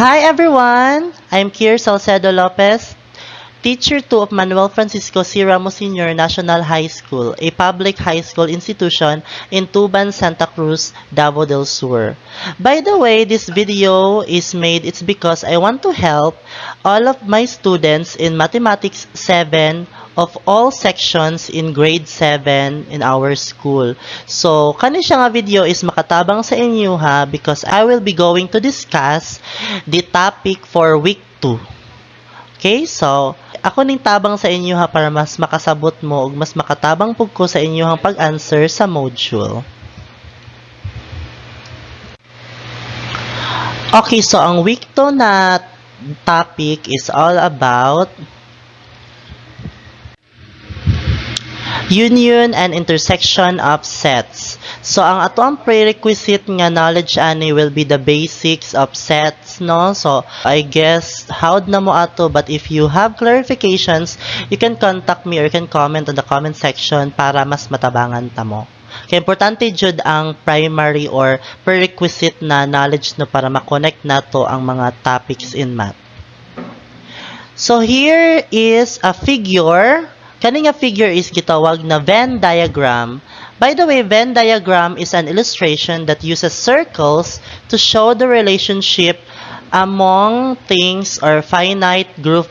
Hi everyone! I'm Kier Salcedo Lopez, Teacher 2 of Manuel Francisco C. Ramos Sr. National High School, a public high school institution in Tuban, Santa Cruz, Davao del Sur. By the way, this video is made, it's because I want to help all of my students in Mathematics 7 of all sections in grade 7 in our school. So, kani siya nga video is makatabang sa inyo ha, because I will be going to discuss the topic for week 2. Okay, so ako ning tabang sa inyo ha, para mas makasabot mo ug mas makatabang pud ko sa inyong pag-answer sa module. Okay, so ang week 2 na topic is all about union and intersection of sets. So, ang ato ang prerequisite nga knowledge ani will be the basics of sets, no? So, I guess, hawod na mo ato, but if you have clarifications, you can contact me or you can comment on the comment section para mas matabangan ta mo. Kaya importante jud ang primary or prerequisite na knowledge, no, para makonect nato ang mga topics in math. So, here is a figure. Kani nga figure is gitawag na Venn diagram. By the way, Venn diagram is an illustration that uses circles to show the relationship among things or finite group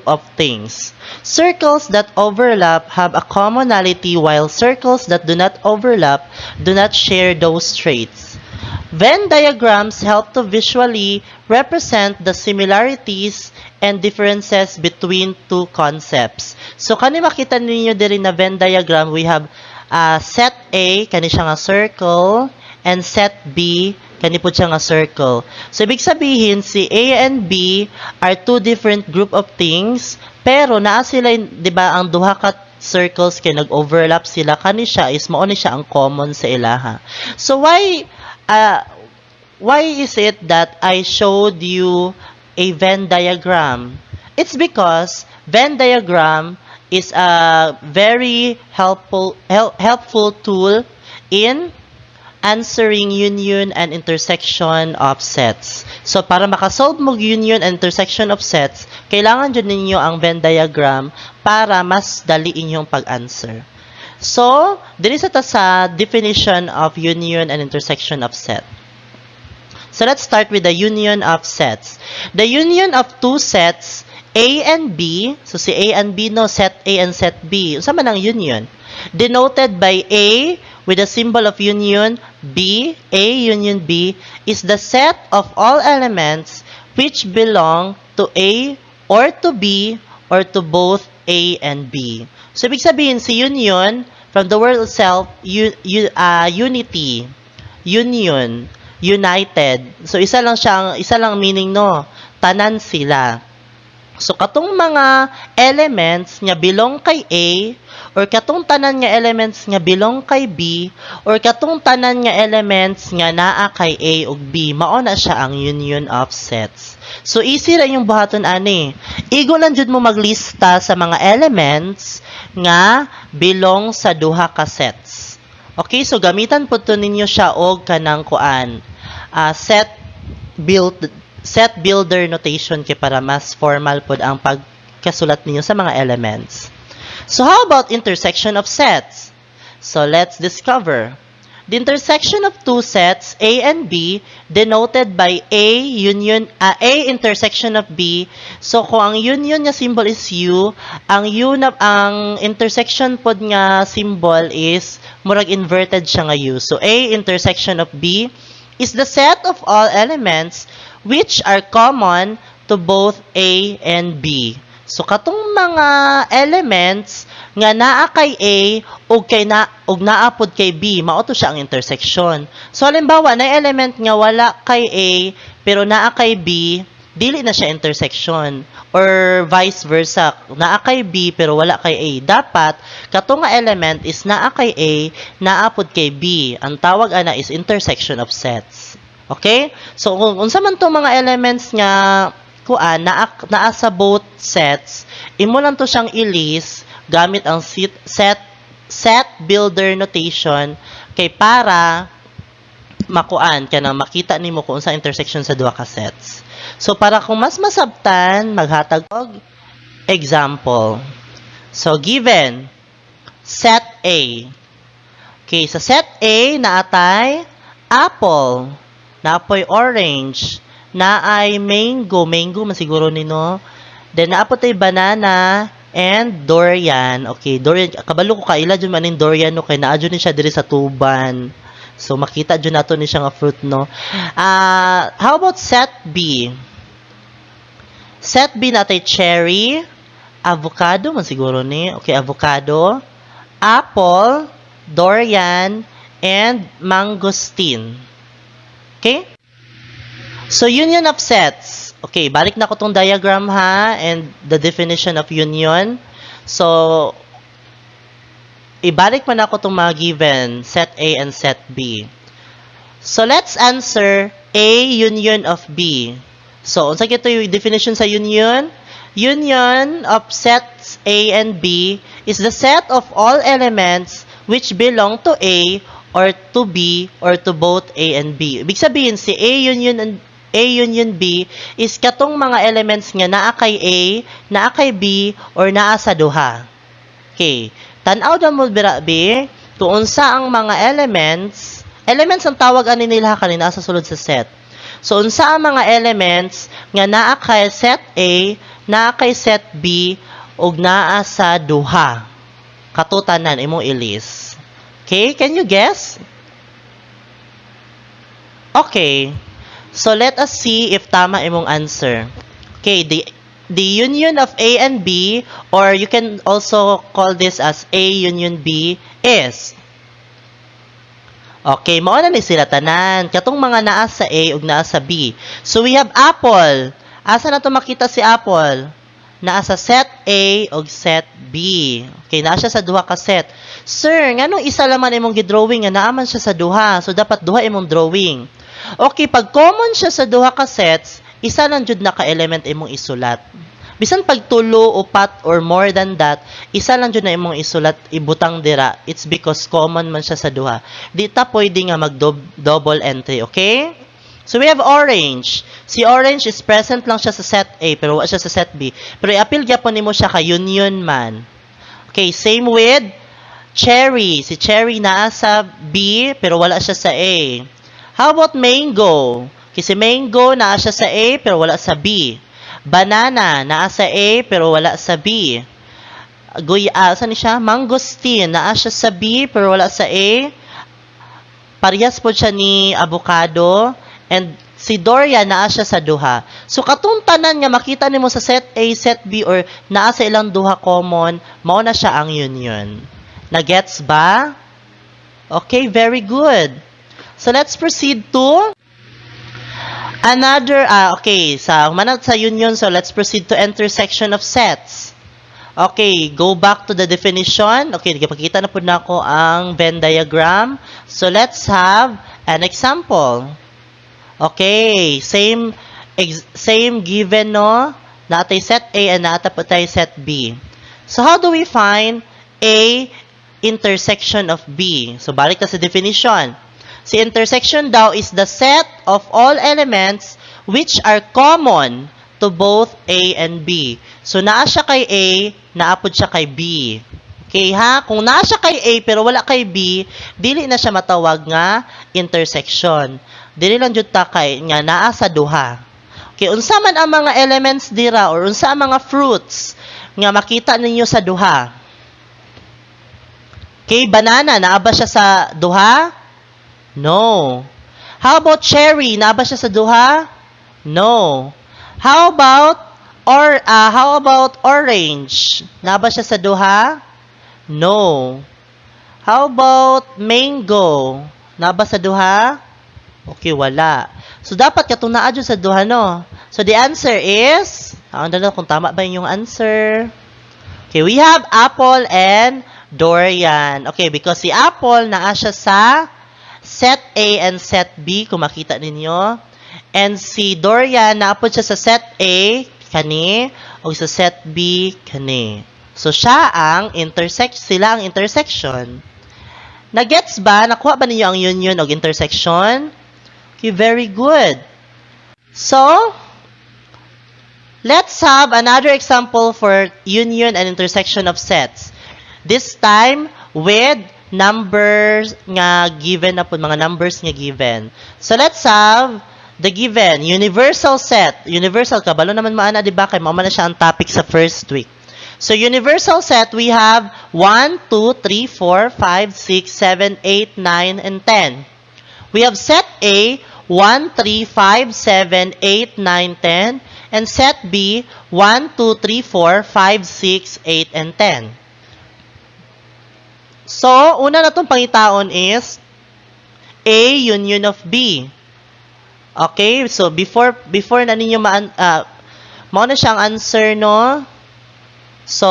of things. Circles that overlap have a commonality, while circles that do not overlap do not share those traits. Venn diagrams help to visually represent the similarities and differences between two concepts. So, kani makita ninyo diri na Venn diagram, we have set A, kani siya nga circle, and set B, kani po siya nga circle. So, ibig sabihin, si A and B are two different group of things, pero naa sila, di ba, ang duha ka circles kay nag-overlap sila, kani siya is mao ni siya ang common sa ilaha. So, why is it that I showed you a Venn diagram? It's because Venn diagram is a very helpful tool in answering union and intersection of sets. So para makasolve mo union and intersection of sets, kailangan jud ninyo ang Venn diagram para mas dali inyong pag-answer. So, diri sa ta sa definition of union and intersection of set. So let's start with the union of sets. The union of two sets, A and B, so si A and B, no, set A and set B, unsa man ang union? Denoted by A with the symbol of union B, A union B, is the set of all elements which belong to A or to B or to both A and B. So, ibig sabihin, si union, from the word itself, unity, union, united. So, isa lang meaning, no? Tanan sila. So, katong mga elements nga belong kay A, or katong tanan nga elements nga belong kay B, or katong tanan nga elements nga naa kay A ug B, mao na siya ang union of sets. So, easy ra yung buhaton ani. Igo lang jud mo maglista sa mga elements nga belong sa duha ka sets. Okay, so gamitan po to ninyo siya og kanang kuan, set builder notation kay para mas formal pod ang pagkasulat ninyo sa mga elements. So how about intersection of sets? So let's discover. The intersection of two sets A and B, denoted by A intersection of B. So kung ang union nga symbol is U, ang U na ang intersection pod nga symbol is murag inverted siya nga U. So A intersection of B is the set of all elements which are common to both A and B. So katong mga elements nga naa kay A ug kay na ug naa pod kay B, mao to siya ang intersection. So halimbawa na element nga wala kay A pero naa kay B, dili na siya intersection, or vice versa, naa kay B pero wala kay A. Dapat kato nga element is naa kay A, naa pod kay B. Ang tawag ana is intersection of sets. Okay? So kung unsa man tong mga elements nga kuan naa sa both sets, imo lang to siyang i-list gamit ang set builder notation kay para Makuan kanang makita nimo kung unsa intersection sa duha ka sets. So para kung mas masabtan, maghatag og example. So given set A. Okay, sa set A naatay apple, naapoy orange, naay mango, mango man siguro ni, no? Then naa po tay banana and durian. Okay, durian, kabalo ko kaila jud man ning durian, no, kay naa jud ni siya diri sa Tuban. So makita jud nato ni siya nga fruit, no. Ah, how about set B? Set B, natay cherry, avocado man siguro ni. Okay, avocado, apple, durian, and mangosteen. Okay? So, union of sets. Okay, balik na ko tong diagram ha, and the definition of union. So, ibalik man ako tong mga given, set A and set B. So, let's answer A union of B. So, unsa kito yung definition sa union? Union of sets A and B is the set of all elements which belong to A or to B or to both A and B. Ibig sabihin, si A union and A union B is katong mga elements nga naa kay A, naa kay B, or naa sa duha. Okay. Tan-aw na mo bira, B, kung unsa ang mga elements, elements ang tawag ani nila kanina sa sulod sa set. So unsa ang mga elements nga naa kay set A, naa kay set B, ug naa sa duha? Kato tanan imong i-list. Okay, can you guess? Okay. So let us see if tama imong answer. Okay, the union of A and B, or you can also call this as A union B, is okay, mao na ni sila tanan. Katong mga naa sa A ug naa sa B. So we have apple. Asa na to makita si apple? Naa sa set A ug set B. Okay, naa siya sa duha ka set. Sir, nganong isa lang man imong gidrawing nga naa man siya sa duha? So dapat duha imong drawing. Okay, pag common siya sa duha ka sets, isa lang jud na ka element imong isulat. Bisan pag tulo, upat or more than that, isa lang jud na imong isulat, ibutang dira. It's because common man siya sa duha. Di ta pwede nga mag double entry, okay? So we have orange. Si orange is present lang siya sa set A pero wa siya sa set B. Pero i-apil gyapon nimo siya kay union man. Okay, same with cherry. Si cherry naa sa B pero wala siya sa A. How about mango? Kasi mango, naa siya sa A pero wala sa B. Banana, naa sa A pero wala sa B. Guy, saan ni siya? Mangosteen, naa siya sa B pero wala sa A. Parehas po siya ni avocado. And si durian, naa siya sa duha. So katong tanan nga makita nimo sa set A, set B or naa sa ilang duha common, mao na siya ang union. Na-gets ba? Okay, very good. So let's proceed to another, okay, sa manat sa union, so let's proceed to intersection of sets. Okay, go back to the definition. Okay, gipakita na pud nako ang Venn diagram. So let's have an example. Okay, same given, no? Natay set A and nata po tayo set B. So how do we find A intersection of B? So balik ta sa definition. Si intersection daw is the set of all elements which are common to both A and B. So naa siya kay A, naa pod siya kay B. Okay ha? Kung naa siya kay A pero wala kay B, dili na siya matawag nga intersection. Dili lang jud ta kay nga naa sa duha. Okay, unsa man ang mga elements dira or unsa ang mga fruits nga makita ninyo sa duha? Okay, banana, naa ba siya sa duha? No. How about cherry? Naa ba siya sa duha? No. How about orange? Naa ba siya sa duha? No. How about mango? Naa ba sa duha? Okay, wala. So dapat katong naa jud sa duha, no. So the answer is, ano na kung tama ba yung answer? Okay, we have apple and durian. Okay, because si apple, naa siya sa set A and set B, kung makita ninyo. And si durian, naa pod siya sa set A, kani, o sa set B, kani. So siya ang intersect, sila ang intersection. Nagets ba? Nakuha ba ninyo ang union o intersection? Okay, very good. So, let's have another example for union and intersection of sets. This time, with numbers nga given na po, mga numbers nga given. So, let's have the given, universal set. Universal, kabalo naman mo ana, di ba? Kay mao man na siya ang topic sa first week. So, universal set, we have 1, 2, 3, 4, 5, 6, 7, 8, 9, and 10. We have set A, 1, 3, 5, 7, 8, 9, 10, and set B, 1, 2, 3, 4, 5, 6, 8, and 10. So, una na itong pangitaon is A union of B. Okay, so before na ninyo mao na siyang answer, no? So,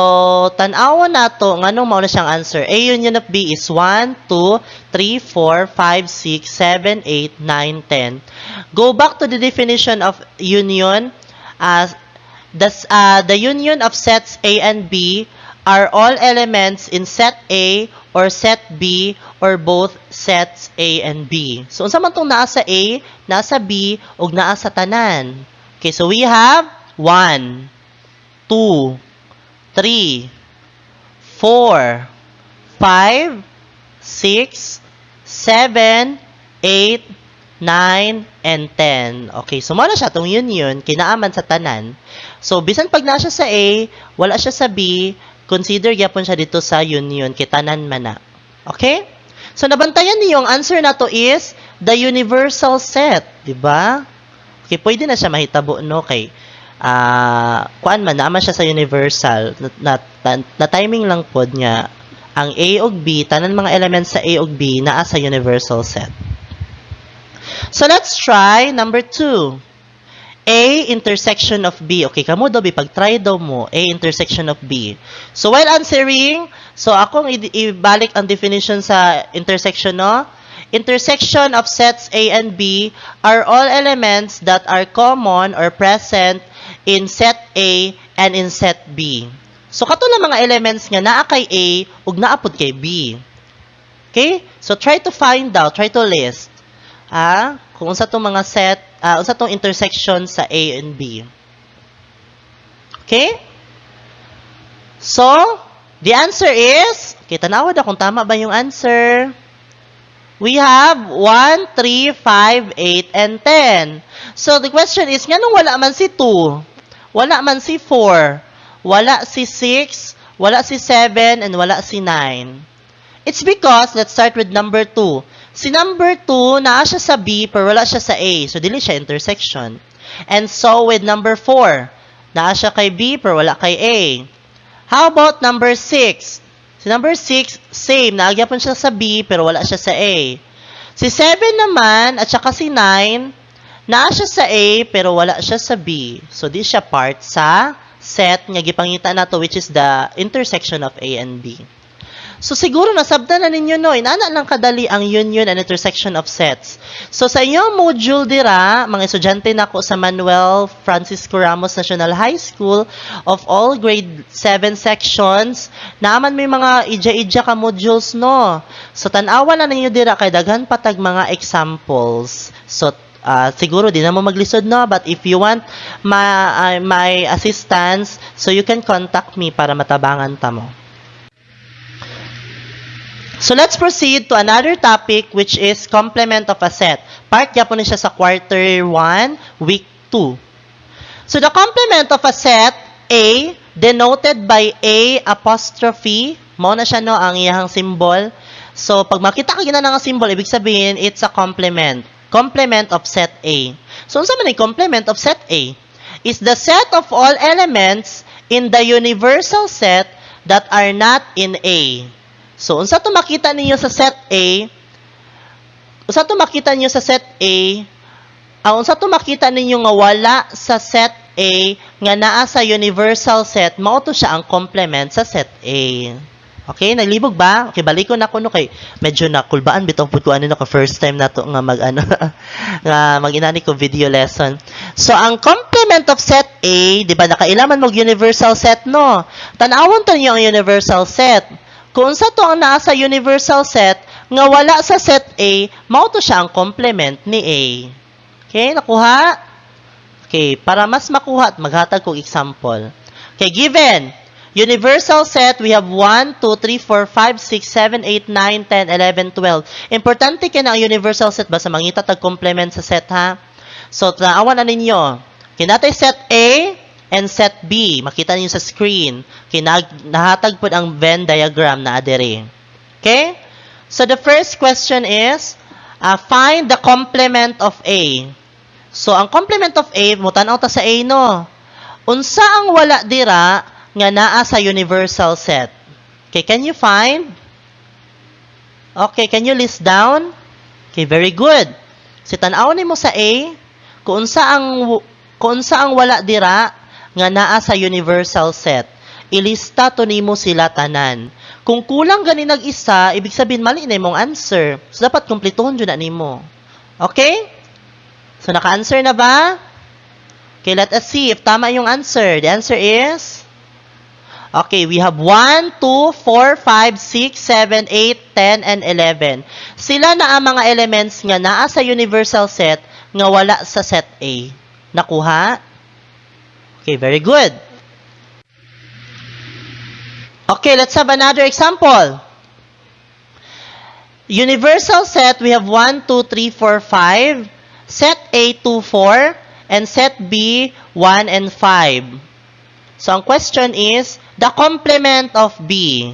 tan-awon nato nganong mao na siyang answer. A union of B is 1, 2, 3, 4, 5, 6, 7, 8, 9, 10. Go back to the definition of union. The union of sets A and B are all elements in set A or set B or both sets A and B. So, unsa man tong naa sa A, naa sa B, ug naa sa tanan? Okay, so we have 1, 2, 3, 4, 5, 6, 7, 8, 9, and 10. Okay, so mao na siya itong union, kay naa man sa tanan. So, bisan pag naa siya sa A, wala siya sa B, consider gyapon siya dito sa union, kay tanan man na. Okay? So, nabantayan niyo, ang answer nato is the universal set. Di ba? Okay, pwede na siya mahitabo, no? Kay, kuan man, naa man siya sa universal. Na timing lang pod nga, ang A ug B, tanan mga elements sa A ug B, naa sa universal set. So, let's try number 2. A intersection of B. Okay, kamo daw, pag-try daw mo, A intersection of B. So, while answering, so akong ibalik ang definition sa intersection, no? Intersection of sets A and B are all elements that are common or present in set A and in set B. So, kato lang mga elements nga naa kay A ug naa pod kay B. Okay? So, try to find out, try to list. Kung unsa tong mga set, unsa tong intersection sa A and B. Okay? So, the answer is, okay, tanawa na kung tama ba yung answer. We have 1, 3, 5, 8, and 10. So, the question is, nganong wala man si 2? Wala man si 4? Wala si 6? Wala si 7? And wala si 9? It's because, let's start with number 2. Si number 2, naa siya sa B, pero wala siya sa A. So, dili siya intersection. And so, with number 4, naa siya kay B, pero wala kay A. How about number 6? Si number 6, same. Naa gyapon siya sa B, pero wala siya sa A. Si 7 naman, at saka si 9, naa siya sa A, pero wala siya sa B. So, di siya part sa set nga gipangita nato, which is the intersection of A and B. So siguro nasabtan na ninyo, no, inana lang kadali ang union and intersection of sets. So sa inyong module dira, mga estudyante nako sa Manuel Francisco Ramos National High School of all grade 7 sections, naa man may mga ija-ija ka modules, no. So tan-awa na ninyo dira kay daghan pa tag mga examples. So siguro di na mo maglisod, no, but if you want my assistance, so you can contact me para matabangan ta mo. So let's proceed to another topic, which is complement of a set. Part gyapon ni siya sa quarter 1, week 2. So the complement of a set A denoted by A apostrophe, mao na siya, no, ang iyang symbol. So pag makita ka gina nga symbol, ibig sabihin it's a complement. Complement of set A. So unsa man ang complement of set A? Is the set of all elements in the universal set that are not in A. So, unsa to makita ninyo sa set A? Unsa to makita niyo sa set A? Unsa to makita ninyo nga wala sa set A nga naa sa universal set, mao to siya ang complement sa set A. Okay, naglibog ba? Okay, balikon nako, no, kay medyo nakulbaan bitaw pud ko ano ka first time nato nga mag ano nga mag-inani ko video lesson. So ang complement of set A, di ba nakaila man mog universal set, no? Tan-awon to niyo ang universal set. Kung unsa to ang naa sa universal set nga wala sa set A, mao to siya ang complement ni A. Okay, nakuha? Okay, para mas makuha at maghatag kog example. Okay, given universal set, we have 1, 2, 3, 4, 5, 6, 7, 8, 9, 10, 11, 12. Importante kay na ang universal set ba sa mangita tag complement sa set ha. So, tanawan na ninyo. Okay, naa tay set A and set B. Makita ninyo sa screen. Okay, nahatag po ang Venn diagram na adere. Okay? So, the first question is, find the complement of A. So, ang complement of A, mutanaw ta sa A, no? Unsa ang wala dira nga naa sa universal set? Okay, can you find? Okay, can you list down? Okay, very good. Si tan-aw nimo sa A, kung unsa ang wala dira nga naa sa universal set. Ilista to nimo sila tanan. Kung kulang gani nag-isa, ibig sabihin mali na imong answer. So dapat kumpletuhon jud na nimo. Okay? So naka-answer na ba? Okay, let us see if tama yung answer. The answer is? Okay, we have 1, 2, 4, 5, 6, 7, 8, 10, and 11. Sila na ang mga elements nga naa sa universal set nga wala sa set A. Nakuha? Okay, very good. Okay, let's have another example. Universal set, we have 1, 2, 3, 4, 5. Set A, 2, 4. And set B, 1 and 5. So, ang question is, the complement of B.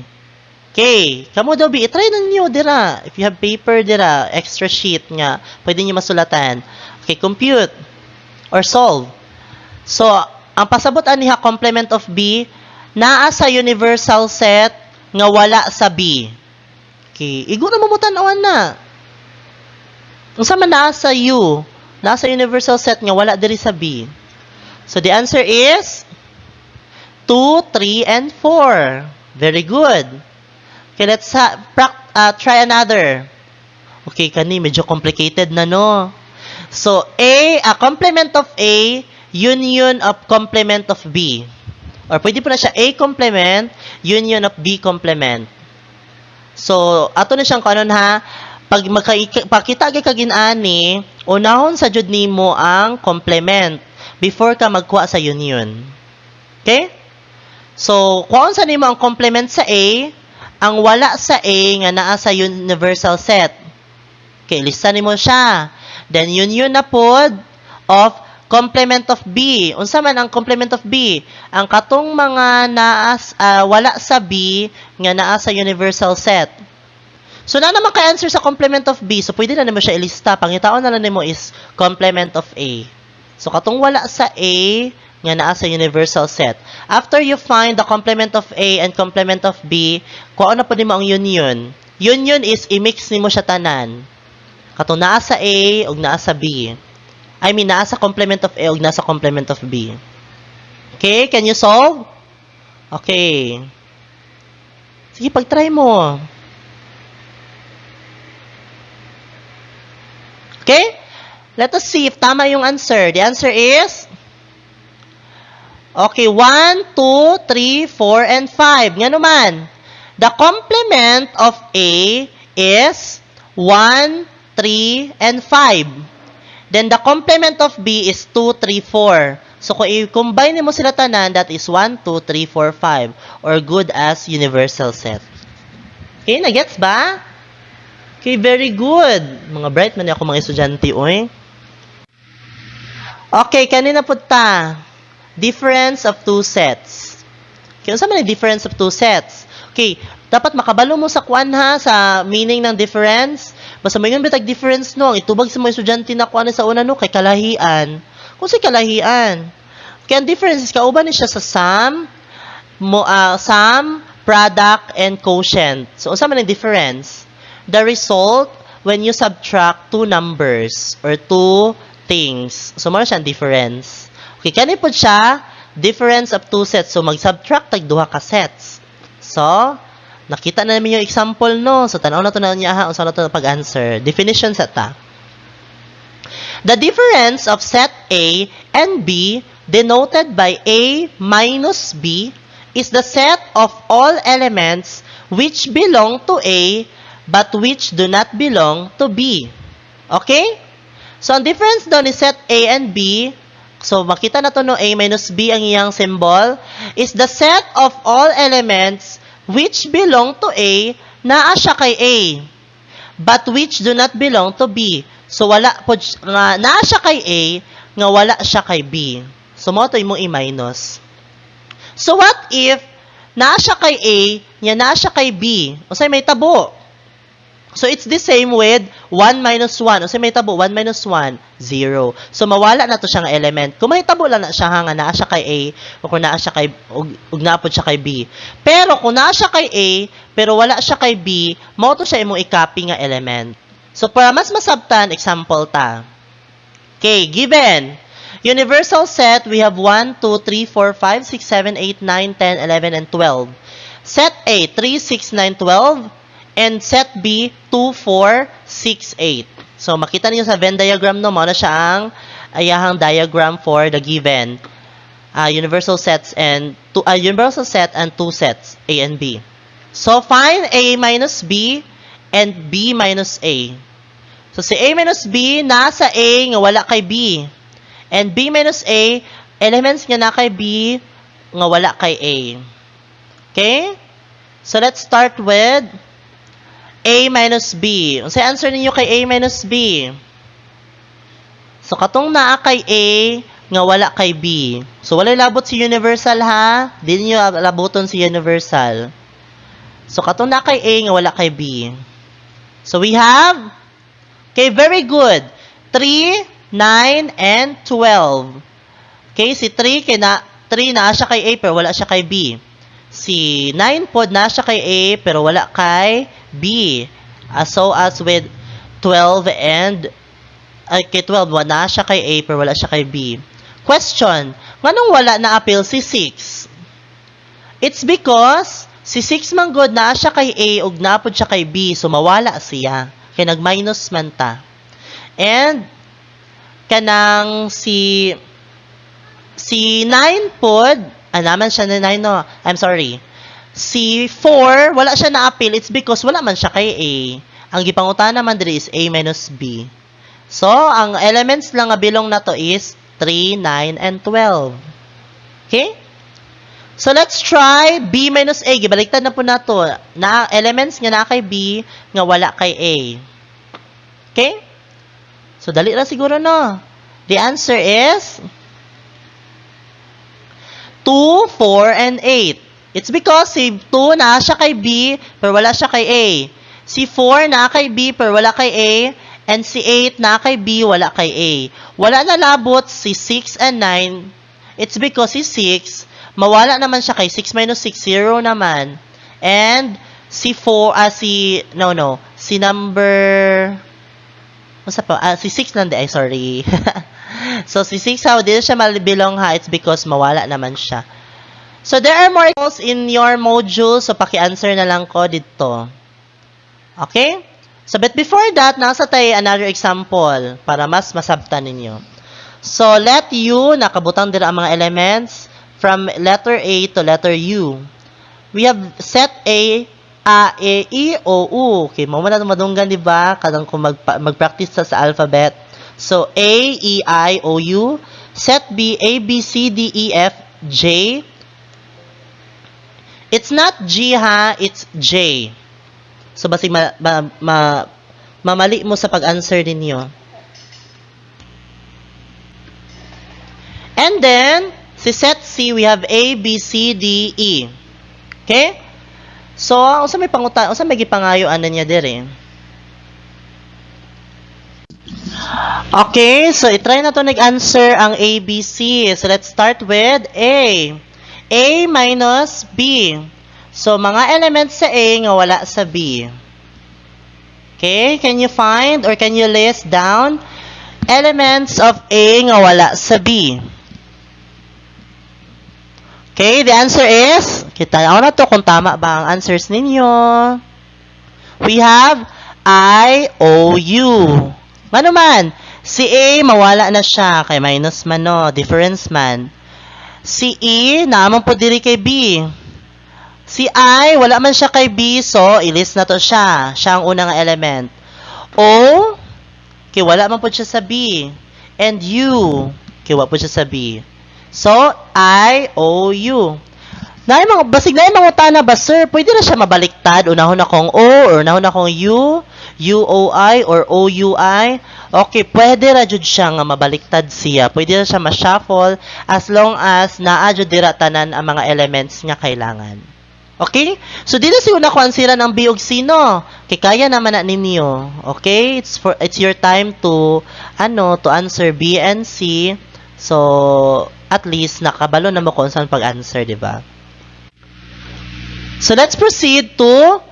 Okay, kamo daw B, i-try na niyo dira. If you have paper dira, extra sheet nga, pwede niyo masulatan. Okay, compute or solve. So, ang pasabot aniha, complement of B, naa sa universal set nga wala sa B. Okay, igo na mo tan-awan na. Unsa man naa sa U? Naa sa universal set nga wala diri sa B. So the answer is 2, 3, and 4. Very good. Okay, let's try another. Okay, kani medyo complicated na, no. So, A complement of A, union of complement of B. Or pwede po na siya A complement, union of B complement. So, ato na siyang kanon ha, pag makakita gyud kag inani, unahon sa jud nimo ang complement before ka magkuha sa union. Okay? So, kuhaon sa nimo ang complement sa A, ang wala sa A nga naa sa universal set. Okay, lista nimo siya. Then union na pod of complement of B. Unsa man ang complement of B? Ang katong mga naa wala sa B nga naa sa universal set. So na naman kay answer sa complement of B. So pwede na nimo siya ilista. Pangitaon na lang nimo is complement of A. So katong wala sa A nga naa sa universal set. After you find the complement of A and complement of B, kuha na po nimo ang union. Union is i-mix nimo siya tanan. Katong naa sa A ug naa sa B. I mean, naa sa complement of A ug naa sa complement of B. Okay, can you solve? Okay. Sige, pag-try mo. Okay? Let us see if tama yung answer. The answer is? Okay, 1, 2, 3, 4, and 5. Nga naman, the complement of A is 1, 3, and 5. Then the complement of B is 2, 3, 4. So kung i-combine mo sila tanan, that is 1, 2, 3, 4, 5. Or good as universal set. Okay, nagets ba? Okay, very good. Mga bright man ako mga estudyante, oy. Okay, kanina po ta. Difference of two sets. Okay, unsa man ang difference of two sets? Okay, dapat makabalo mo sa kuan ha, sa meaning ng difference. Basta moingon bitag difference no, ang itubag sa mga estudyante na kuan sa una no kay kalahian. Kung sa kalahian. Okay, ang difference is kauban ni siya sa sum, mo sum, product and quotient. So unsa man ang difference? The result when you subtract two numbers or two things. So mao siya ang difference. Okay, kani pod siya difference of two sets. So mag-subtract tag duha ka sets. So, nakita na namin yung example no. So tan-aw na to na niya ha unsa na to pag-answer. Definition sa ta. The difference of set A and B denoted by A minus B is the set of all elements which belong to A but which do not belong to B. Okay? So, ang difference doon is set A and B. So, makita na to, no, A minus B ang iyang symbol, is the set of all elements which belong to A, naa siya kay A, but which do not belong to B. So, wala po, nga, naa siya kay A, nga wala siya kay B. So, mao to imong i-minus. So, what if naa siya kay A, nya naa siya kay B? Unsay mahitabo? So, it's the same with 1 minus 1. Unsay mahitabo? 1 minus 1, 0. So, mawala na to siyang element. Kung mahitabo lang na siya ha, nga naa siya kay A, o kung naa siya kay, ug naa pod siya kay B. Pero, kung naa siya kay A, pero wala siya kay B, mao to siya imong i-copy nga element. So, para mas masabtan, example ta. Okay, given universal set, we have 1, 2, 3, 4, 5, 6, 7, 8, 9, 10, 11, and 12. Set A, 3, 6, 9, 12. And set B, 2, 4, 6, 8. So, makita niyo sa Venn diagram, no, mao na siya ang ayahang diagram for the given universal set and two sets, A and B. So, find A minus B and B minus A. So, si A minus B, nasa A nga wala kay B. And B minus A, elements nga naa kay B nga wala kay A. Okay? So, let's start with A minus B. Unsay answer ninyo kay A minus B? So, katong naa kay A nga wala kay B. So, walay labot si universal ha. Di niyo laboton si universal. So, katong naa kay A nga wala kay B. So, we have, okay, very good. 3, 9, and 12. Okay, si 3, kay na, 3 naa siya kay A pero wala siya kay B. Si 9 pod naa siya kay A pero wala kay B. So as with 12 and ay, kay 12, wala siya kay A pero wala siya kay B. Question, nganong wala na apil si 6? It's because si 6 man gud naa siya kay A ug naa pod siya kay B, so mawala siya. Kay nag-minus man ta. And kanang si 9 pod, ah, naman siya na 9, no. I'm sorry. Si 4, wala siya na-apil. It's because wala man siya kay A. Ang gipangutana naman diri is A minus B. So, ang elements lang nga belong na to is 3, 9, and 12. Okay? So, let's try B minus A. Gibaliktad na pod nato. Na elements nga naa kay B nga wala kay A. Okay? So, dali ra siguro, no? The answer is 2, 4, and 8. It's because si 2 naa siya kay B, pero wala siya kay A. Si 4 naa kay B, pero wala kay A. And si 8 naa kay B, wala kay A. Wala na labot si 6 and 9. It's because si 6, mawala naman siya kay 6 minus 6, 0 naman. And si 4, ah, si, no, si number, Unsa pa? Ah, si 6 lang di. Ay, sorry. So, si 6 how, di na siya ma-belong ha. It's because mawala naman siya. So, there are more examples in your module. So, paki-answer na lang ko dito. Okay? So, but before that, naa sa tay another example para mas masabtan ninyo. So, let U, nakabutang dira ang mga elements from letter A to letter U. We have set A, E, O, U. Okay, mao man na madunggan, di ba? Kanang kung mag-practice sa alphabet. So, A, E, I, O, U. Set B, A, B, C, D, E, F, J. It's not G ha, it's J. So, basig mamali mo sa pag-answer ninyo. And then, si set C, we have A, B, C, D, E. Okay? So, unsa may pangutan, unsa may gipangayo ana niya diri? Okay, so i-try na to nag-answer ang A, B, C. So, let's start with A. A minus B. So, mga elements sa A nga wala sa B. Okay, can you find or can you list down elements of A nga wala sa B? Okay, the answer is, kita na to kung tama ba ang answers ninyo. We have I, O, U. Ngano man, si A, mawala na siya, kay minus man no, difference man. Si E, naa man pod diri kay B. Si I, wala man siya kay B, so i-list na to siya. Siya ang unang element. O, okay, wala man po siya sa B. And U, okay, wala po siya sa B. So, I, O, U. Naay mga, basig naay mangutana ba, "Sir, pwede na siya mabaliktad? Unahon akong O, or unahon akong U, U, O, I, or O, U, I?" Okay, pwede ra jud siya nga mabaliktad siya. Pwede ra siya ma-shuffle as long as naa jud dira tanan ang mga elements nga kailangan. Okay? So dito siguro na ko answeran ang B ug C, no. Kay kaya naman na ninyo. Okay? It's your time to ano to answer B and C. So at least nakabalo na mo kung saan pag-answer, di ba? So let's proceed to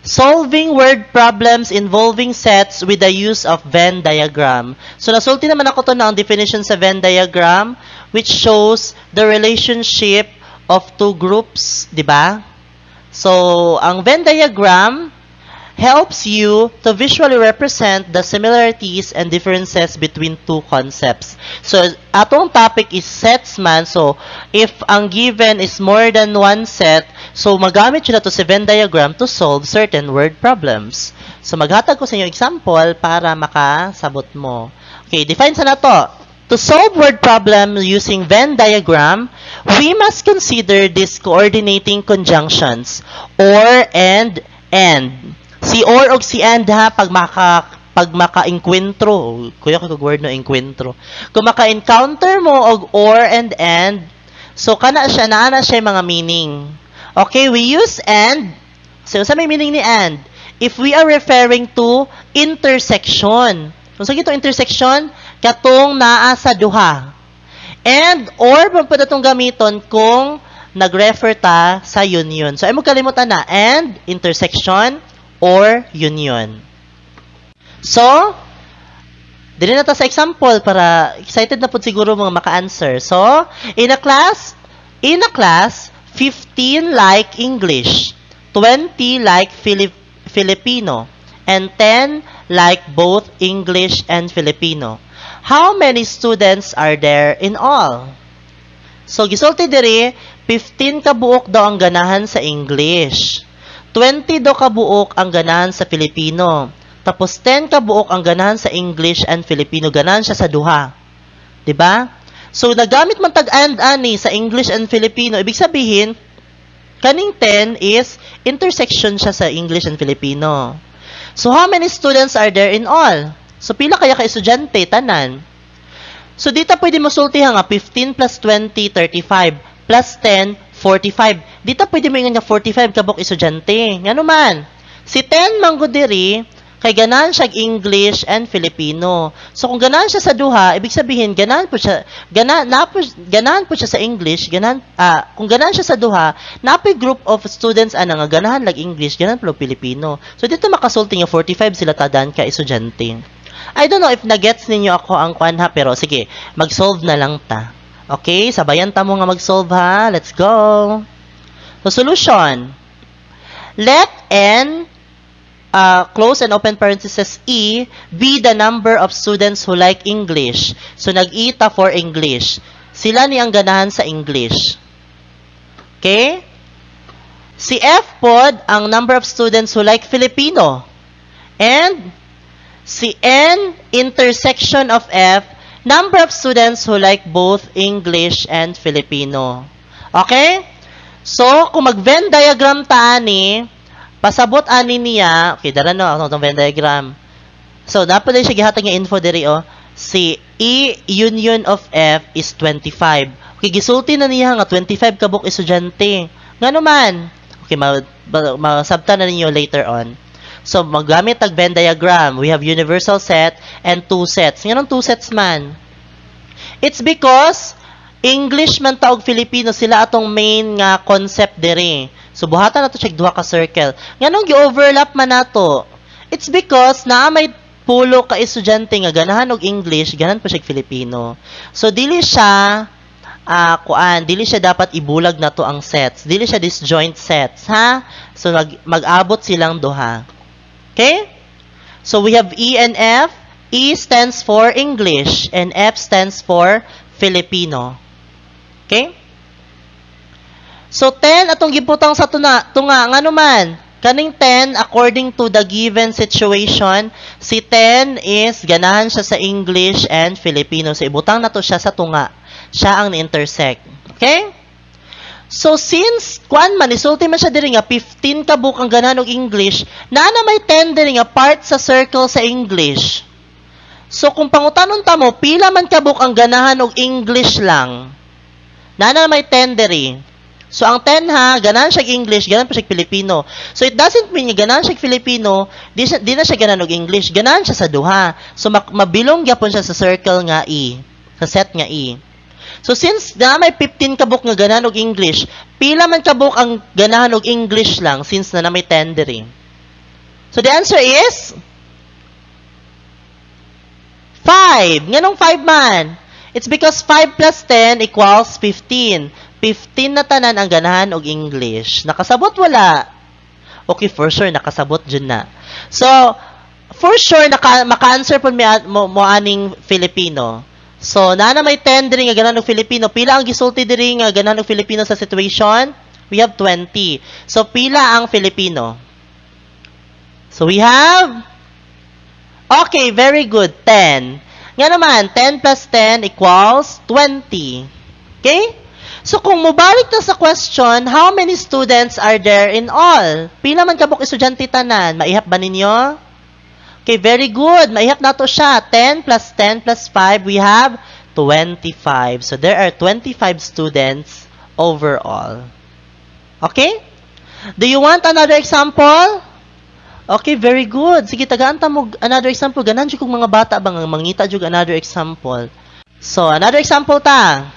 solving word problems involving sets with the use of Venn diagram. So nasulti naman nako to na ang definition sa Venn diagram, which shows the relationship of two groups, di ba? So ang Venn diagram helps you to visually represent the similarities and differences between two concepts. So, atong topic is sets man. So, if ang given is more than one set, so magamit siya to si Venn diagram to solve certain word problems. So, maghatag ko sa inyo example para makasabot mo. Okay, define sa nato. To solve word problem using Venn diagram, we must consider these coordinating conjunctions, or and. Si or og si and ha, pag maka-enkwentro, kuya ko word no, enkwentro. Kung maka-encounter mo og or and, so kana siya, naa na siya yung mga meaning. Okay, we use and. So, sa may meaning ni and? If we are referring to intersection. Kung sa gito intersection, katong naa sa duha. And or man pud atong gamiton kung nag-refer ta sa union. So ay mo kalimutan na and, intersection, or union. So, dili na ta sa example para excited na pud siguro mga maka-answer. So, in a class, 15 like English, 20 like Filipino, and 10 like both English and Filipino. How many students are there in all? So, gisulti diri, 15 ka buok daw ang ganahan sa English. 20 daw ka buok ang ganahan sa Filipino. Tapos 10 ka buok ang ganahan sa English and Filipino. Ganahan siya sa duha. 'Di ba? So nagamit man tag and ani sa English and Filipino, ibig sabihin kaning 10 is intersection siya sa English and Filipino. So how many students are there in all? So pila kaya ka estudyante tanan? So dito pwede mo sultihan nga 15 plus 20, 35 plus 10, 45. Dito pwede mo ingon nga 45 ka buok estudyante. Ngano man? Si 10 man gud diri kay ganahan siya English and Filipino. So kung ganahan siya sa duha, ibig sabihin ganahan po siya gana na po, ganahan po siya sa English, ganahan kung ganahan siya sa duha, napoy group of students ana nga ganahan lag English, ganahan po Filipino. So dito makasulti nga 45 sila tanan ka estudyante. I don't know if nagets ninyo ako ang kwan ha, pero sige, mag-solve na lang ta. Okay, sabayan ta mo nga mag-solve ha. Let's go. So solution. Let n close and open parenthesis E be the number of students who like English. So nag-E ta for English. Sila ni ang ganahan sa English. Okay? Si F pod ang number of students who like Filipino. And si N intersection of F, number of students who like both English and Filipino. Okay? So, kung mag-Venn diagram ta ani, pasabot ani niya, okay, dara no, ako itong Venn diagram. So, dapat din siya gihatag nga info diri oh. Si E union of F is 25. Okay, gisulti na niya nga 25 ka buok estudyante. Ngano man? Okay, masabtan na ninyo later on. So, maggamit tag Venn diagram. We have universal set and two sets. Nganong two sets man? It's because English man ta og Filipino, sila atong main nga concept diri. So buhatan nato siya duha ka circle. Nganong gi-overlap man nato? It's because naa may pulo ka estudyante nga ganahan og English, ganahan pa siya Filipino. So dili siya kuan, dili siya dapat ibulag nato ang sets. Dili siya disjoint sets, ha? So mag-abot silang duha. Okay? So we have E and F. E stands for English and F stands for Filipino. Okay? So, 10 atong gibutang sa tuna, tunga. Ngano man? Kaning 10, according to the given situation, si 10 is ganahan siya sa English and Filipino. So, ibutang nato siya sa tunga. Siya ang ni-intersect. Okay? So, since, kuan man, isulti man siya diri nga 15 ka buok ang ganahan og English, naa na may 10 diri nga part sa circle sa English. So, kung pangutanon ta mo, pila man kabuok ang ganahan og English lang? Naa na may 10 diri. So, ang 10 ha, ganahan siya English, ganahan pa siya Filipino. So, it doesn't mean nga ganahan siya Filipino, di na siya ganahan og English, ganahan siya sa duha. So, mabilong gyapon siya sa circle nga E, sa set nga E. So, since na may 15 kabuok nga ganahan og English, pila man kabuok ang ganahan og English lang since na may 10 diri? So, the answer is 5. Nganong 5 man? It's because 5 plus 10 equals 15. 15 na tanan ang ganahan og English. Nakasabot wala? Okay, for sure nakasabot jud na. So, for sure maka-answer pud mo aning Filipino. So, naa na may 10 diri nga ganahan og Filipino. Pila ang gisulti diri nga ganahan og Filipino sa situation? We have 20. So, pila ang Filipino? So, we have. Okay, very good. 10. Ngano man, 10 plus 10 equals 20. Okay? So, kung mubalik ta sa question, how many students are there in all? Pila man kabuk estudyante tanan? Maihap ba ninyo? Okay, very good. Maihap nato siya. 10 plus 10 plus 5, we have 25. So, there are 25 students overall. Okay? Do you want another example? Okay, very good. Sige, tagaan ta mo another example. Ganahan jud kong mga bata bang mangita jud another example. So, another example ta.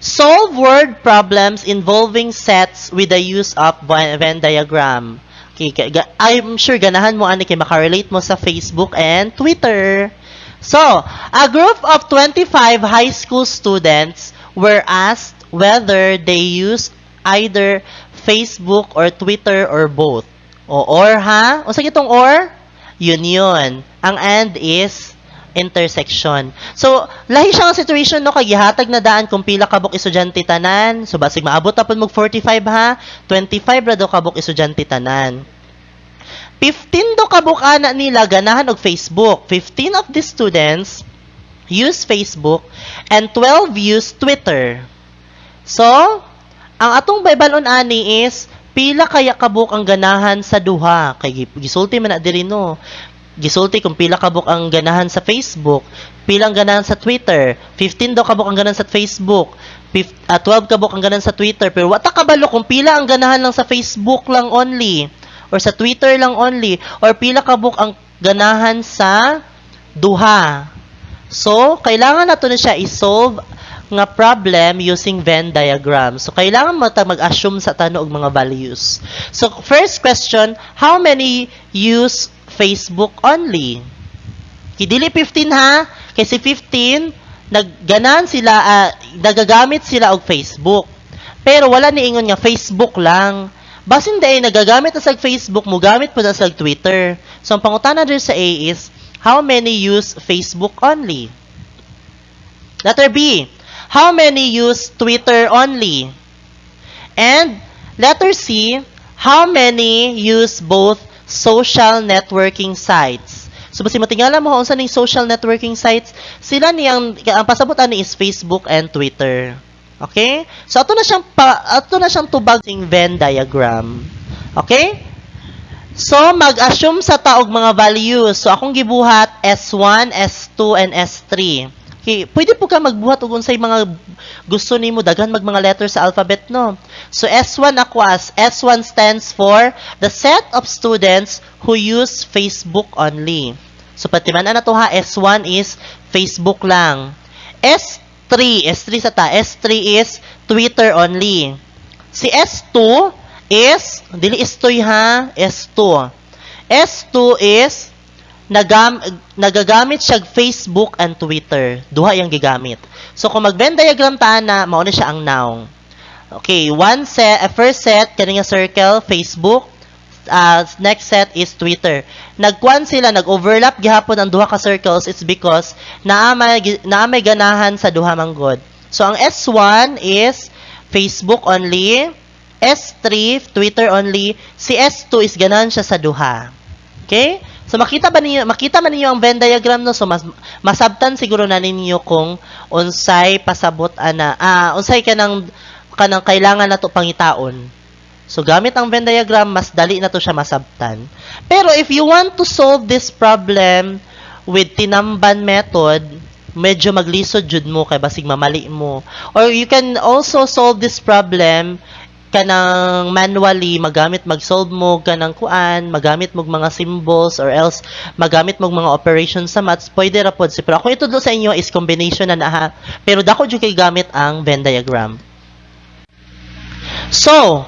Solve word problems involving sets with the use of Venn diagram. Okay, I'm sure ganahan mo ani kay makarelate mo sa Facebook and Twitter. So, a group of 25 high school students were asked whether they use either Facebook or Twitter or both. O or ha? Unsa gitong or? Union. Ang and is intersection. So, lahi siya nga situation no, kay gihatag na daan kung pila kabuk estudyante tanan. So, basig maabot ta pud mag 45 ha. 25 ra daw kabuk estudyante tanan. 15 daw kabuk ana nila ganahan og Facebook. 15 of the students use Facebook and 12 use Twitter. So, ang atong baybalon ani is pila kaya kabuk ang ganahan sa duha, kay gisulti man na diri no. Gisulti kung pila kabuk ang ganahan sa Facebook, pila ang ganahan sa Twitter. 15 daw kabuk ang ganahan sa Facebook, 12 kabuk ang ganahan sa Twitter, pero wa ta kabalo kung pila ang ganahan lang sa Facebook lang only or sa Twitter lang only or pila kabuk ang ganahan sa duha. So, kailangan nato na siya i-solve nga problem using Venn diagram. So, kailangan mo ta mag-assume sa tano og mga values. So, first question, how many use Facebook only? Kay dili 15 ha, kay si 15 nagganahan sila, nagagamit sila og Facebook. Pero wala niingon nga Facebook lang. Basin diay nagagamit na sa Facebook, mugamit po na sa Twitter. So, ang pangutana diri sa A is, how many use Facebook only? Letter B, how many use Twitter only? And letter C, how many use both social networking sites? So basi matingala mo unsa ning social networking sites, sila niyang ang pasabot ani is Facebook and Twitter. Okay? So ato na siyang tubag sing Venn diagram. Okay? So mag-assume sa ta og mga values. So akong gibuhat S1, S2 and S3. Okay, pwede po ka magbuhat og unsay mga gusto nimo, daghan mag mga letters sa alphabet no. So S1 ako as S1 stands for the set of students who use Facebook only. So patiman na to ha, S1 is Facebook lang. S3, S3 sa ta, S3 is Twitter only. Si S2 is dili S2 ha, S2. S2 is nagagamit siya Facebook and Twitter. Duha yang gigamit. So kung mag Venn diagram ta na, mao na siya ang noun. Okay, one set, first set kani nga circle Facebook, next set is Twitter. Nagkuan sila, nag-overlap gihapon ang duha ka circles. It's because naa may ganahan sa duha manggod. So ang S1 is Facebook only. S3, Twitter only. Si S2 is ganahan siya sa duha. Okay? So makita ba ninyo, makita man ninyo ang Venn diagram, no? So mas masabtan siguro na ninyo kung unsay pasabot ana, unsay kanang kailangan nato pangitaon. So gamit ang Venn diagram, mas dali na to siya masabtan. Pero if you want to solve this problem with tinamban method, medyo maglisod jud mo kay basig mamali mo. Or you can also solve this problem kanang manually, magamit mag-solve mo kanang kuan, magamit mo mga symbols or else magamit mo mga operations sa maths, pwede ra pod si. Pero ako itudlo sa inyo is combination na na ha. Pero dako jud kay gamit ang Venn diagram. So,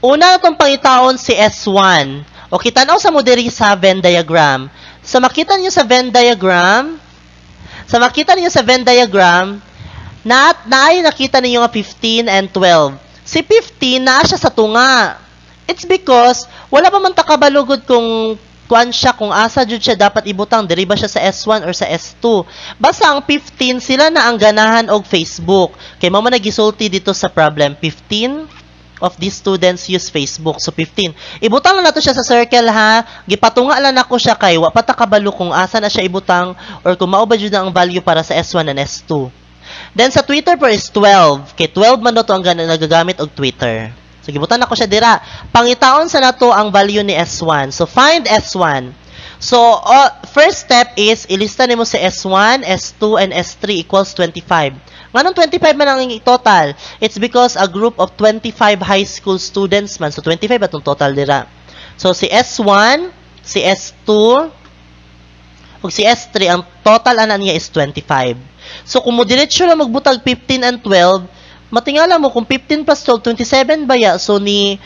una natong pangitaon si S1. Okay, tan-aw sa mo diri sa Venn diagram. Sa makita niyo sa Venn diagram, na naay nakita ninyo nga 15 and 12. Si 15 naa siya sa tunga. It's because wala pa man ta kabalo gud kung kuan siya, kung asa jud siya dapat ibutang, diri ba siya sa S1 or sa S2. Basta ang 15, sila na ang ganahan og Facebook. Kay mao man nagisulti dito sa problem, 15 of these students use Facebook. So 15. Ibutang lang nato siya sa circle ha. Gipatunga lang nako siya kay wa pa ta kabalo kung asa na siya ibutang or kung mao ba jud na ang value para sa S1 and S2. Then sa Twitter po is 12. Kay 12 man to ang nagagamit og Twitter. So gibutan nako siya dira. Pangitaon sa nato ang value ni S1. So find S1. So first step is ilista nimo si S1, S2 and S3 equals 25. Nganong 25 man ang total? It's because a group of 25 high school students man. So 25 atong total dira. So si S1, si S2, ug si S3, ang total ana niya is 25. So kung mo diretso lang magbutag 15 and 12, matingala mo kung 15 plus 12, 27 ba ya? So ni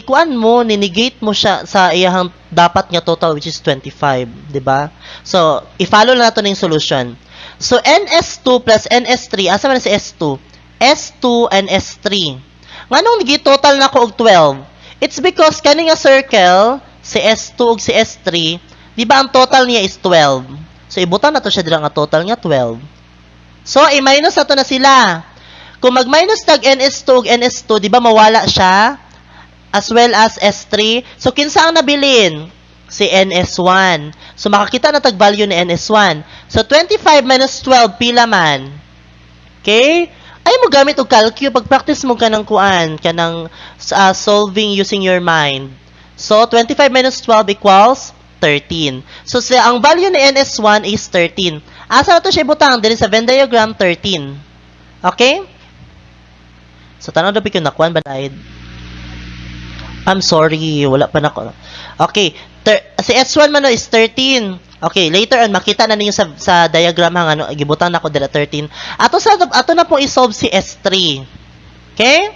kuan mo, ni negate mo siya sa iyahang dapat nga total, which is 25, di ba? So i-follow lang nato ning solution. So NS2 plus NS3, asa man na si S2? S2 and S3. Nganong gi-total na ko og 12? It's because kani nga circle, si S2 ug si S3, di ba ang total niya is 12? So ibutang na to siya dira nga total nga 12. So i-minus na to na sila. Kung mag-minus tag NS2 ug NS2, di ba mawala siya? As well as S3. So kinsa ang nabilin? Si NS1. So makakita na tag value ni NS1. So 25 minus 12, pila man? Okay? Ay mo gamit og calcu pag practice mo kanang kuan, kanang solving using your mind. So 25 minus 12 equals 13. So ang value ni NS1 is 13. Asa na to siya ibutang? Diri sa Venn diagram, 13. Okay? So tan-aw daw ko nakuan ba dahil? I'm sorry, wala pa nako. Okay, si S1 man no is 13. Okay, later on makita na ninyo sa diagram ha, ano gibutang nako dira, 13. Ato na pong i-solve si S3. Okay?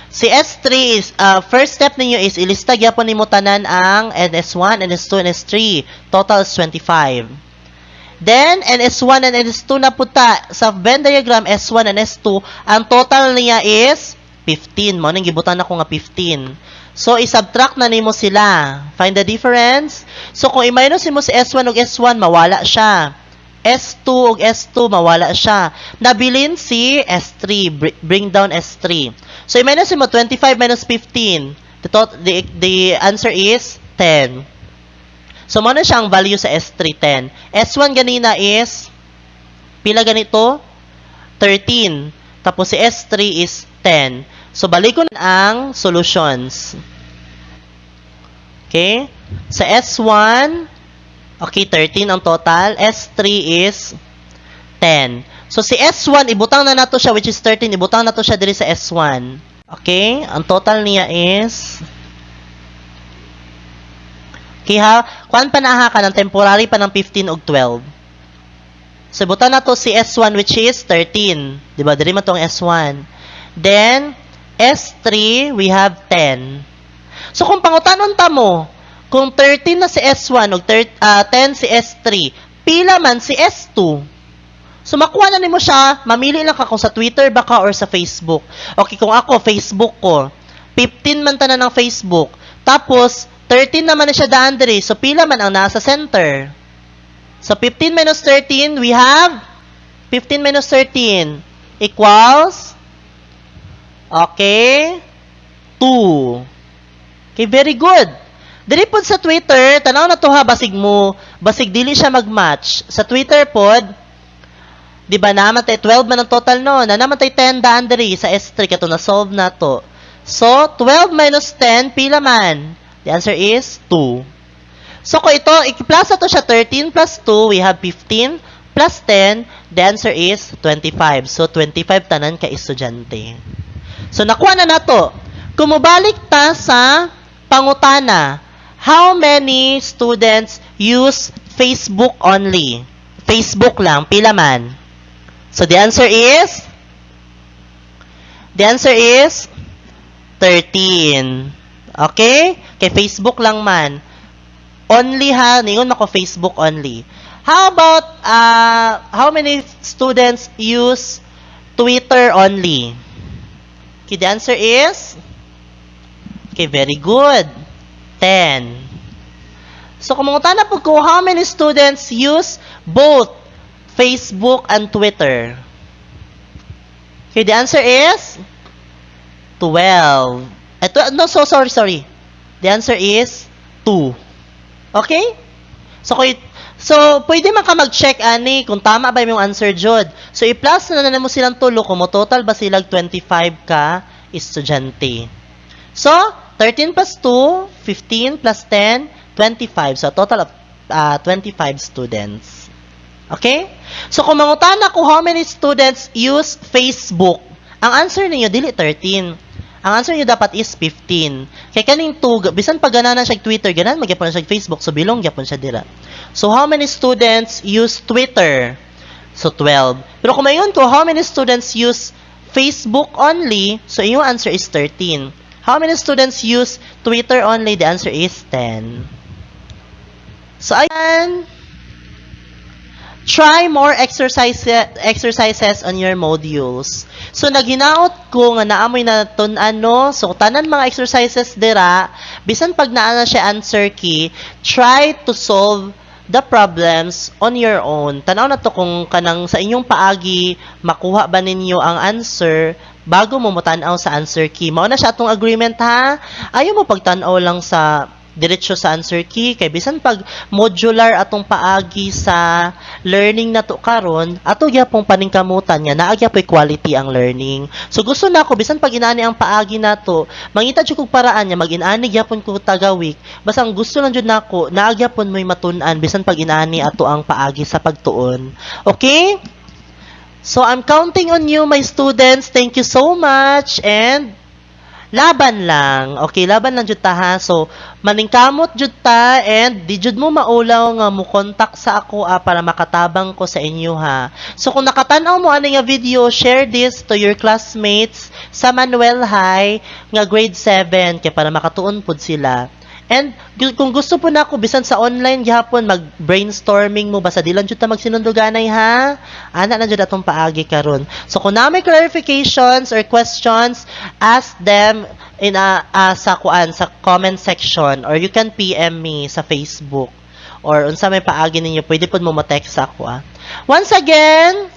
Si S3 is first step ninyo is ilista gyapon nimo tanan ang NS1, NS2, NS3. Total is 25. Then NS1 and NS2 na puta sa Venn diagram, S1 and S2, ang total niya is 15. Mao nang gibutan nako nga 15. So i-subtract na nimo sila. Find the difference. So kung i-minus nimo si S1 ug S1, mawala siya. S2 ug S2, mawala siya. Nabilin si S3, bring down S3. So i-minus mo 25 minus 15. The answer is 10. So mao na siya ang value sa S3, 10. S1 ganina is pila ganito? 13. Tapos si S3 is 10. So balikon ang solutions. Okay? Sa S1, okay, 13 ang total. S3 is 10. So si S1, ibutang na nato siya, which is 13, ibutang na to siya diri sa S1. Okay? Ang total niya is. Okay ha, kuan pa na ha, kanang temporary pa ng 15 ug 12. So ibutang na to si S1, which is 13. Di ba? Diri man to ang S1. Then S3, we have 10. So kung pangutanon ta mo, kung 13 na si S1 ug 10 si S3, pila man si S2? So makuha na nimo siya, mamili lang ka kung sa Twitter ba ka or sa Facebook. Okay, kung ako, Facebook ko. 15 man tanan ng Facebook. Tapos 13 naman na siya daan diri. So pila man ang nasa center? So 15 minus 13, we have 15 minus 13 equals Okay? 2. Okay, very good. Diri pod sa Twitter, tanaw na to ha, basig mo, basig dili siya mag-match. Sa Twitter pod, di ba naman tay 12 man ang total, no? Na naman tay 10 daan diri sa S3 kato na solve na to. So, 12 minus 10, pila man? The answer is 2. So, kung ito, i-plus to siya 13 plus 2, we have 15 plus 10, the answer is 25. So, 25 tanan ka estudyante. So, nakuha na nato. Kung mobalik ta sa pangutana, how many students use Facebook only? Facebook lang, pila man? So, the answer is 13. Okay? Kay Facebook lang man. Only ha, ningon mako Facebook only. How about, how many students use Twitter only? Okay, the answer is, okay, very good. 10. So, kung mangutana po ko, how many students use both Facebook and Twitter? Okay, the answer is 12. Ito, no, so sorry, sorry. The answer is 2. Okay? So, kung, so, pwede man ka mag-check ani kung tama ba yung answer jud. So, i-plus na na mo silang tulo kung mo total ba sila 25 ka estudyante. So, 13 plus 2, 15 plus 10, 25. So, a total of 25 students. Okay? So, kung mangutana ko how many students use Facebook, ang answer ninyo, dili 13. Ang answer niyo dapat is 15. Kay kaning 2, bisan pa ganahan siya Twitter, ganahan magyapon siya Facebook, so belong gyapon siya dira. So, how many students use Twitter? So, 12. Pero kung mayon ko, how many students use Facebook only? So, iyong answer is 13. How many students use Twitter only? The answer is 10. So, ayan. Try more exercises on your modules. So, naghinaot ko nga naamoy na tun-an, no. So, tanan mga exercises dira, bisan pag naa na siya answer key, try to solve the problems on your own. Tanaw na to kung kanang sa inyong paagi, makuha ba ninyo ang answer bago mo motan-aw sa answer key. Mao na siya atong agreement ha. Ayaw mo pagtan-aw lang sa diretso sa answer key kay bisan pag modular atong paagi sa learning nato karon, ato gyapong paningkamutan nga naa gyapoy quality ang learning. So gusto na ako bisan pag inani ang paagi nato, mangita jud kog paraan nga mag-inani gyapon ko tagawik, basta ang gusto lang jud nako naa gyapon mo'y matun-an bisan pag inani ato ang paagi sa pagtuon. Okay? So I'm counting on you, my students. Thank you so much and laban lang. Okay, laban lang jud ta ha. So, maningkamot jud ta and di jud mo maulaw nga mo contact sa ako ah, para makatabang ko sa inyo ha. So, kung nakatan-aw mo ani nga video, share this to your classmates sa Manuel High nga grade 7 kay para makatuon pud sila. And kung gusto po na ako bisan sa online gihapon mag brainstorming mo, basta di lang jud ta magsinunduganay ha. Ana na jud atong paagi karon. So kung naa may clarifications or questions, ask them in a, sa kuan sa comment section or you can PM me sa Facebook or unsa may paagi ninyo, pwede pud mo mo-text sa ako ah. Once again,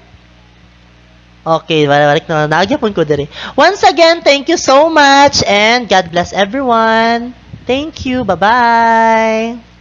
okay, balik na nagyapon ko diri. Once again, thank you so much and God bless everyone. Thank you. Bye-bye.